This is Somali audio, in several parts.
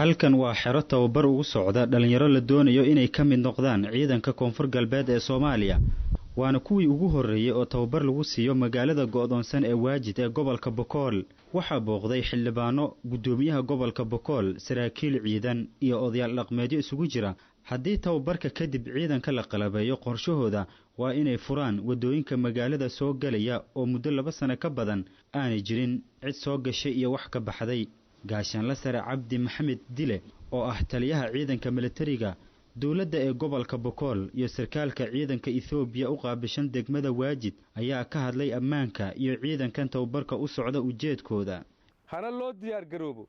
Halkan waa xero tababar ugu socda dhalinyaro la doonayo inay ka mid noqdaan ciidanka Koonfur Galbeed ee Soomaaliya, waana kuwii ugu horreeyey oo tababar lagu siiyo magaalada go'doonsan ee Waajid ee gobolka Bokool. Waxaa booqday xildhibaano, guddoomiyaha gobolka Bokool, saraakiil ciidan iyo odayaal dhaqmeedyo isugu jira. Haddii tababarka kadib ciidanka la qalabeeyo, qorshahooda waa inay furaan waddooyinka magaalada soo galaya oo muddo 2 sano ka badan aanay jirin cid soo gashay iyo wax ka baxday. Gaashaanla Sare Cabdi Maxamed Dile oo ah taliyaha ciidanka militariga dowladda ee gobolka Bokool iyo sarkaalka ciidanka Ethoobiya u qaabishan degmada Waajid ayaa ka hadlay ammaanka iyo ciidankan tababarka u socda ujeedkooda. Hana loo diyaar garoobo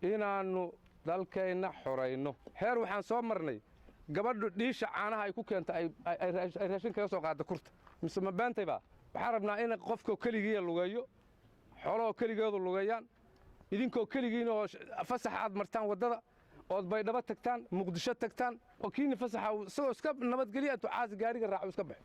inaannu dalkeenna xorayno. Heer waxaan soo marnay gabadhu dhiisha caanaha ay ku keenta ay raashin kaga soo qaadda kurta. Mise ma beentayba? Waxaan rabnaa in qofkoo keligiiya lugeeyo, xoolahoo keligeedu lugeeyaan, idinkoo keligiin oo fasax aad martaan waddada, ood Baydhabo tagtaan, Muqdisho tagtaan, oo kiini fasaxa isagoo iska nabadgelya intuu caasi gaariga raaco iska baxo.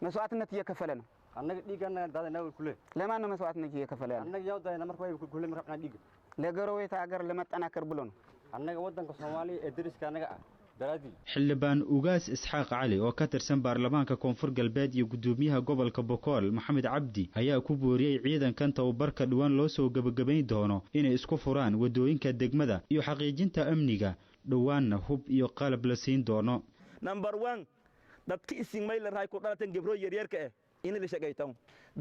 መስዋዕትነት እየከፈለ ነው። Annaga dhiigana daadana kule. ለማን ነው መስዋዕትነት እየከፈለ ያለው? Annaga yaa daadana marka way kule marka dhiiga. ለጎረቤት ሀገር ለመጠናከር ብሎ ነው። Annaga wadanka Soomaaliya ee dariska annaga ah daraadii. Xildhibaan Ugaas Isxaaq Cali oo ka tirsan baarlamaanka Koonfur Galbeed iyo guddoomiyaha gobolka Bokool Maxamed Cabdi ayaa ku booriyey ciidankan tababarka dhowaan loo soo gebagabayn doono inay isku furaan waddooyinka degmada iyo xaqiijinta amniga, dhowaanna hub iyo qalab la siin doono. Number 1, dadka isin maylarhay ku dhalatan gebro yaryarka eh in la shaqaytan,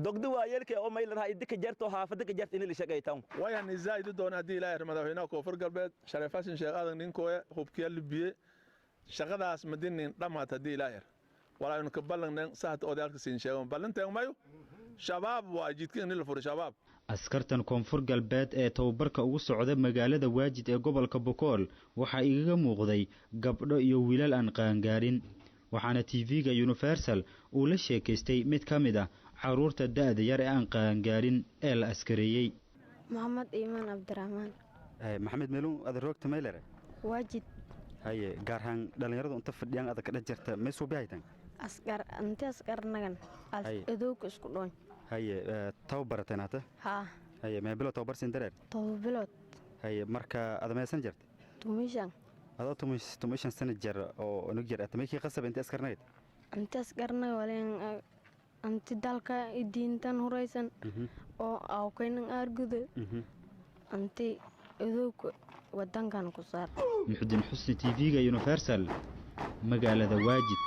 dogdi waayeelka oo maylarhay idinka jarto haafada ka jarta in la shaqaytan. Wayan zaa'id doona haddii Ilaahay madaxweynaha Koonfur Galbeed Shariif Xasan Sheekh Aadan ninkooya hubkiya libiye shaqadaas madinin dhamaat haddii Ilaahay walaaynu ka ballaneen sahat odayaalka siin sheegan ballanteen mayo shabaab waa jidka in la furo shabaab. Askartan Koonfur Galbeed ee tababarka ugu socda magaalada Waajid ee gobolka Bokool waxaa igaga muuqday gabdho iyo wiilal aan qaangaarin, waxaana TV-ga Universal uu la sheekaystay mid ka mid ah carruurta da'da yar ee aan qaangaarin ee la askareeyey. Maxamed Iimaan Cabdiraxmaan. Maxamed, meeluu ada roogta meylere? Waajid. Haye, gaar ahaan dhalinyaradu inta fadhiyaan ada ka dhex jirta may soo bihaytan? Askar inta askarnagan adowga isku dhoon. Haye, tababarateen hata? Haa. Haye, mee bilood tababar siin dareer? 7 bilood. Haye, marka ada meesan jirta? 15. Adoo 15 sano jir oo unug jir atamaykii qasab inta askarnayd? Inta askarnag waleen anti dalka diintan huraysan oo awkaynan aargudo anti adowga wadankan ku saar. Muxuddin Xusni, TV-ga Universal, magaalada Waajid.